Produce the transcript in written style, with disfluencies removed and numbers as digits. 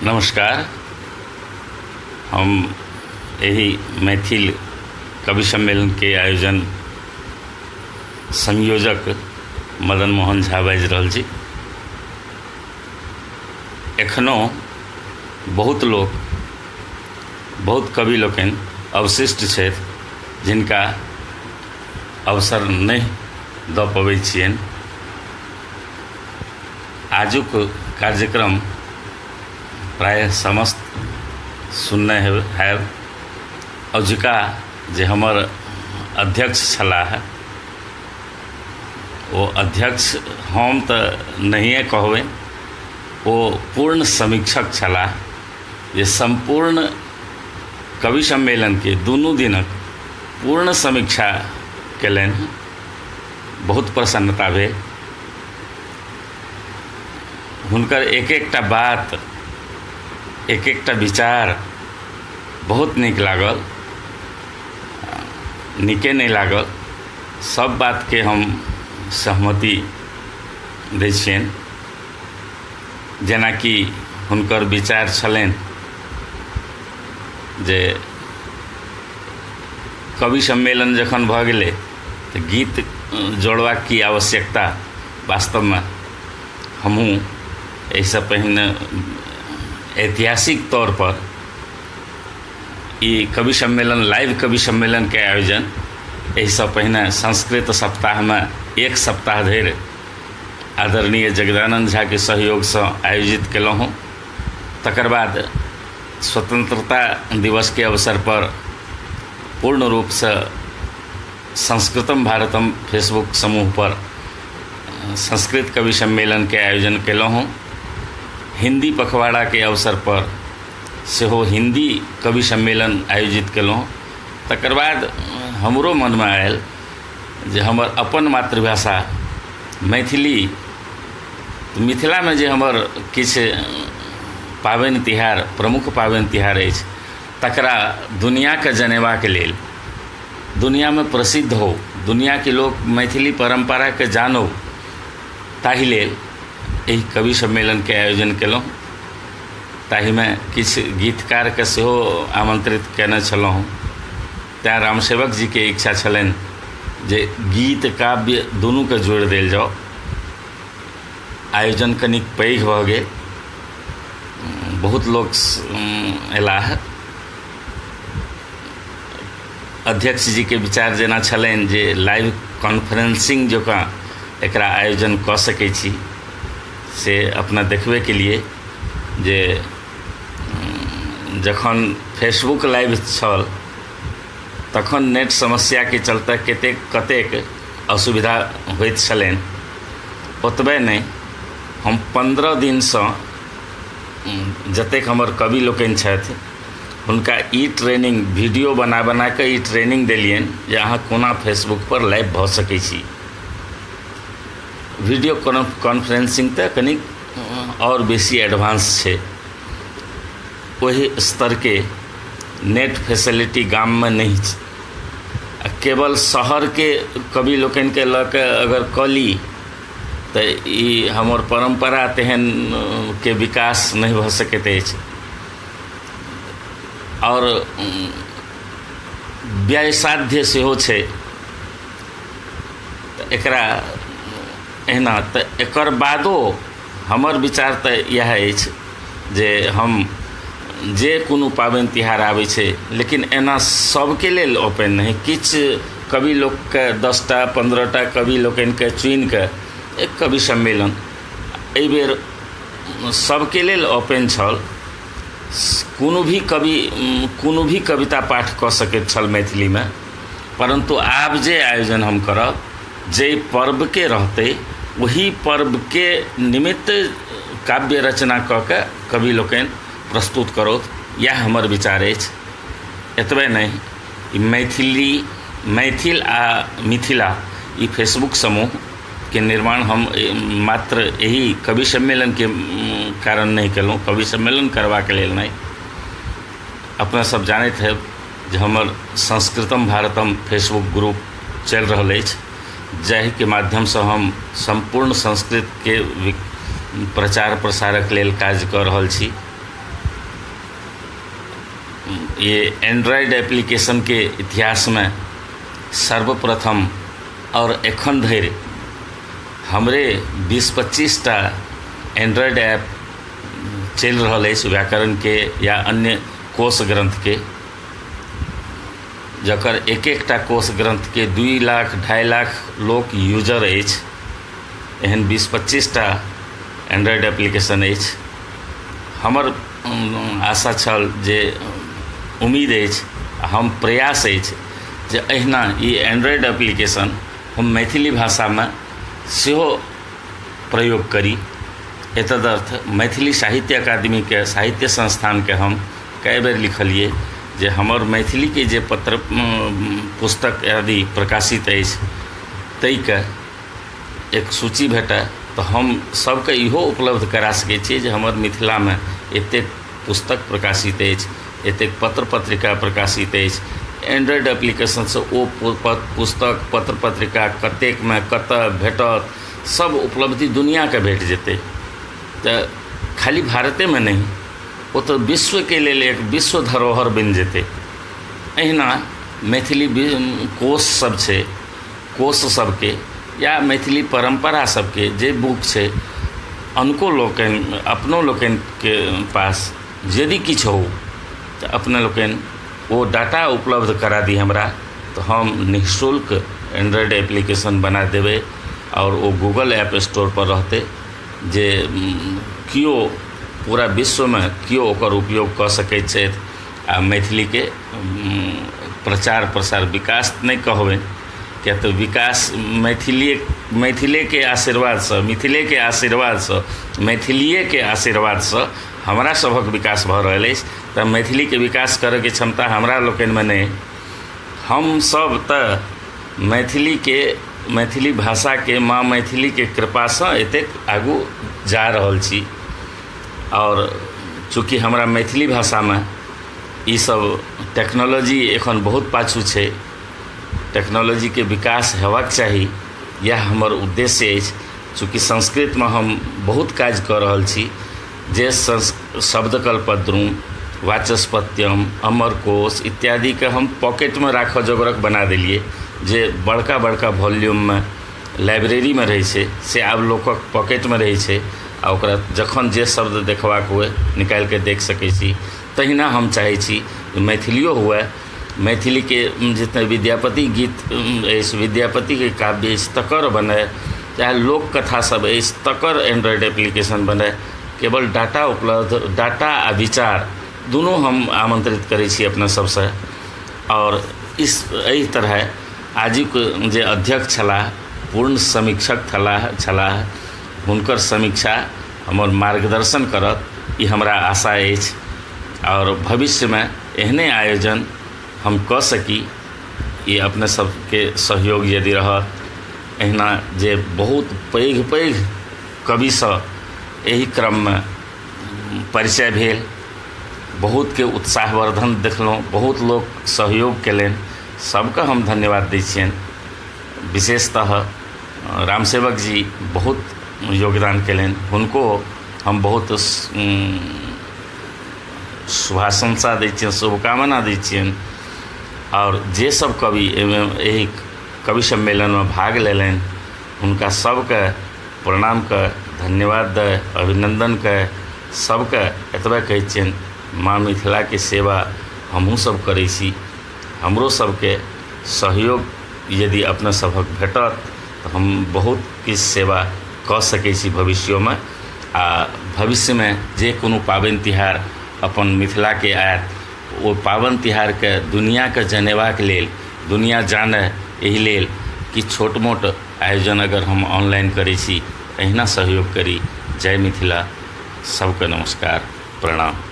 नमस्कार। हम एहि मैथिल कवि सम्मेलनके आयोजन संयोजक मदन मोहन झा बाजि रहल छी। एखनो बहुत लोक, बहुत कवि लोकनि अवशिष्ट छथि जिनका अवसर नहि दऽ पबै छियनि। आजुक कार्यक्रम प्रायः समस्त सुनने हैब। अजुका जे हमर अध्यक्ष छलाह ओ अध्यक्ष हम तऽ नहिए कहबै, ओ पूर्ण समीक्षक छलाह जे सम्पूर्ण कवि सम्मेलनके दुनू दिनक पूर्ण समीक्षा कयलनि। बहुत प्रसन्नता भेल। हुनकर एक एकटा बात, एक एकटा विचार बहुत नीक लागल। नीके नहि लागल, सब बातके हम सहमति दै छियनि। जेनाकि हुनकर विचार छलनि जे कवि सम्मेलन जखन भऽ गेलै तऽ गीत जोड़बाक की आवश्यकता। वास्तवमे हमहूँ एहिसँ पहिने ऐतिहासिक तौरपर ई कवि सम्मेलन, लाइव कवि सम्मेलनके आयोजन एहिसँ पहिने संस्कृत सप्ताहमे एक सप्ताह धरि आदरणीय जगदानन्द झाके सहयोगसँ आयोजित केलहुँ। तकर बाद स्वतंत्रता दिवसके अवसरपर पूर्ण रूपसँ संस्कृतम भारतम फेसबुक समूहपर संस्कृत कवि सम्मेलनके आयोजन केलहुँ। हिन्दी पखवाड़ाके अवसरपर सेहो हिन्दी कवि सम्मेलन आयोजित केलहुँ। तकर बाद हमरो मनमे आयल जे हमर अपन मातृभाषा मैथिली, मिथिलामे जे हमर किछु पाबनि तिहार, प्रमुख पाबनि तिहार अछि, तकरा दुनिआँके जनेबाक लेल, दुनिआँमे प्रसिद्ध हो, दुनिआँके लोक मैथिली परम्पराके जानो, ताहि लेल एहि कवि सम्मेलनके आयोजन केलहुँ। ताहिमे किछु गीतकारके सेहो आमन्त्रित कयने छलहुँ। तैँ रामसेवक जीके इच्छा छलनि जे गीत काव्य दुनूके जोड़ि देल जाउ। आयोजन कनिक पैघ भऽ गेल, बहुत लोक अयलाह। अध्यक्ष जीके विचार जेना छलनि जे लाइव कॉन्फ्रेंसिंग जकाँ एकरा आयोजन कऽ सकै छी, से अपना देखबे केलिए जे जखन फेसबुक लाइव छल तखन नेट समस्याके चलते कतेक कतेक असुविधा होइत छलनि। ओतबे नहि, हम 15 दिनसँ जतेक हमर कवि लोकनि छथि हुनका ई ट्रेनिंग वीडियो बना बना कऽ ई ट्रेनिंग देलियनि जे अहाँ कोना फेसबुकपर लाइव भऽ सकै छी। वीडियो कॉन्फ्रेंसिंग तऽ कनिक आओर बेसी एडवांस छै, ओहि स्तरके नेट फैसिलिटी गाममे नहि छै। आ केवल शहरके कवि लोकनिके लऽ कऽ अगर कऽ ली तऽ ई हमर परम्परा तेहन के विकास नहि भऽ सकैत अछि। आओर व्ययसाध्य सेहो छै। तऽ एकरा एहिना तऽ एकर बादो हमर विचार तऽ इएह अछि जे हम जे कोनो पाबनि तिहार आबै छै, लेकिन एना सभके लेल ओपन नहि, किछु कवि लोकके 10टा 15टा कवि लोकनिके चुनिकऽ एक कवि सम्मेलन एहिबेर सभके लेल ओपन छल। कोनो भी कवि कोनो भी कविता पाठ कऽ सकैत छल मैथिलीमे। परन्तु आब जे आयोजन हम करब, जाहि पर्वके रहतै ओहि पर्वके निमित्त काव्य रचना कऽ के कवि लोकनि प्रस्तुत करौथ, इएह हमर विचार अछि। एतबे नहि, ई मैथिली, मैथिल आ मिथिला ई फेसबुक समूहके निर्माण हम मात्र एहि कवि सम्मेलनके कारण नहि केलहुँ, कवि सम्मेलन करबाक लेल नहि। अपना सब जानैत हैब जे हमर संस्कृतम भारतम फेसबुक ग्रुप चलि रहल अछि, जाहिके माध्यमसँ हम सम्पूर्ण संस्कृतके प्रचार प्रसारक लेल काज कऽ रहल छी। ये एंड्रॉयड एप्लीकेशनके इतिहासमे सर्वप्रथम आओर एखन धरि हमरे 20-25 टा एंड्रॉयड ऐप चलि रहल अछि व्याकरणके या अन्य कोश ग्रन्थके, जकर एक एकटा कोश ग्रन्थके 2 लाख 2.5 लाख लोक यूजर अछि। एहन 20-25 टा एंड्रॉयड एप्लीकेशन अछि। हमर आशा छल जे उम्मीद अछि, हम प्रयास अछि जे एहिना ई एंड्रॉयड एप्लीकेशन हम मैथिली भाषामे सेहो प्रयोग करी। एतदर्थ मैथिली साहित्य अकादमीके साहित्य संस्थानके हम कए बेर लिखलिए जे हमर मैथिलीके जे पत्र पुस्तक आदि प्रकाशित अछि ताहिके एक सूची भेटय तऽ हम सबके इहो उपलब्ध करा सकै छियै जे हमर मिथिलामे एतेक पुस्तक प्रकाशित अछि, एतेक पत्र पत्रिका प्रकाशित अछि। एंड्रॉयड एप्लीकेशनसँ ओ पुस्तक पत्र पत्रिका कतेकमे कतय भेटत सब उपलब्धि दुनिआँके भेट जेतै। तऽ खाली भारतेमे नहि, ओ तऽ विश्वके लेल एक विश्व धरोहर बनि जेतै। एहिना मैथिली कोश सब छै, कोश सबके या मैथिली परम्परा सबके जे बुक छै, अनको लोकनि अपनो लोकनिके पास यदि किछु हो तऽ अपने लोकनि ओ डाटा उपलब्ध करा दी हमरा, तऽ हम निःशुल्क एंड्रॉयड एप्लीकेशन बना देबै आओर ओ गूगल ऐप स्टोरपर रहतै, जे केओ पूरा विश्वमे केओ ओकर उपयोग कऽ सकै छथि आ मैथिलीके प्रचार प्रसार विकास नहि कहबै, किएक तऽ विकास मैथिलेके आशीर्वादसँ, मिथिलेके आशीर्वादसँ, मैथिलिएके आशीर्वादसँ हमरा सभक विकास भऽ रहल अछि। तऽ मैथिलीके विकास करैके क्षमता हमरा लोकनिमे नहि। हमसभ तऽ मैथिलीके, मैथिली भाषाके, माँ मैथिलीके कृपासँ एतेक आगू जा रहल छी। आओर चूँकि हमरा मैथिली भाषामे ईसब टेक्नोलॉजी एखन बहुत पाछू छै, टेक्नोलॉजीके विकास हेबाक चाही, इएह हमर उद्देश्य अछि। चूँकि संस्कृतमे हम बहुत काज कऽ रहल छी, जे शब्दकल्पद्रुम, वाचस्पत्यम, अमरकोश इत्यादिके हम पॉकेटमे राखऽ जोगरक बना देलियै, जे बड़का बड़का वॉल्यूममे लाइब्रेरीमे रहै छै से आब लोकक पॉकेटमे रहै छै आ ओकरा जखन जे शब्द देखबाक हुए निकालिके देख सकै छी। तहिना हम चाहै छी मैथिलियो हुए, मैथिलीके जितना विद्यापति गीत अछि, विद्यापतिके काव्य अछि तकर बनय, चाहे लोककथा सब अछि तकर एंड्रॉयड एप्लीकेशन बनय। केवल डाटा उपलब्ध, डाटा आ विचार दुनू हम आमन्त्रित करै छी अपना सबसँ। आओर एहि तरहे आजुक जे अध्यक्ष छलाह, पूर्ण समीक्षक छलाह, हुनकर समीक्षा हमर मार्गदर्शन करत, ई हमरा आशा अछि। आओर भविष्यमे एहने आयोजन हम कऽ सकी, ई अपने सबके सहयोग यदि रहत। एहिना जे बहुत पैघ पैघ कविसँ एहि क्रममे परिचय भेल, बहुतके उत्साहवर्धन देखलहुँ, बहुत लोक सहयोग कयलनि, सबके हम धन्यवाद दै छियनि। विशेषतः रामसेवक जी बहुत योगदान कयलनि, हुनको हम बहुत शुभाशंसा दै छियनि, शुभकामना दै छियनि। आओर जे सब कवि एहि कवि सम्मेलनमे भाग लेलनि हुनका सबके प्रणाम कऽ, धन्यवाद दऽ, अभिनन्दन कऽ सबके एतबे कहै छियनि, माँ मिथिलाके सेवा हमहूँ सब करै छी, हमरो सबके सहयोग यदि अपना सभक भेटत तऽ हम बहुत किछु सेवा कऽ सकै छी भविष्योमे। आ भविष्यमे जे कोनो पाबनि तिहार अपन मिथिलाके आयत, ओ पाबनि तिहारके दुनिआँके जनेबाक लेल, दुनिआँ जानय एहि लेल किछु छोट मोट आयोजन अगर हम ऑनलाइन करै छी, एहिना सहयोग करी। जय मिथिला, सबके नमस्कार, प्रणाम।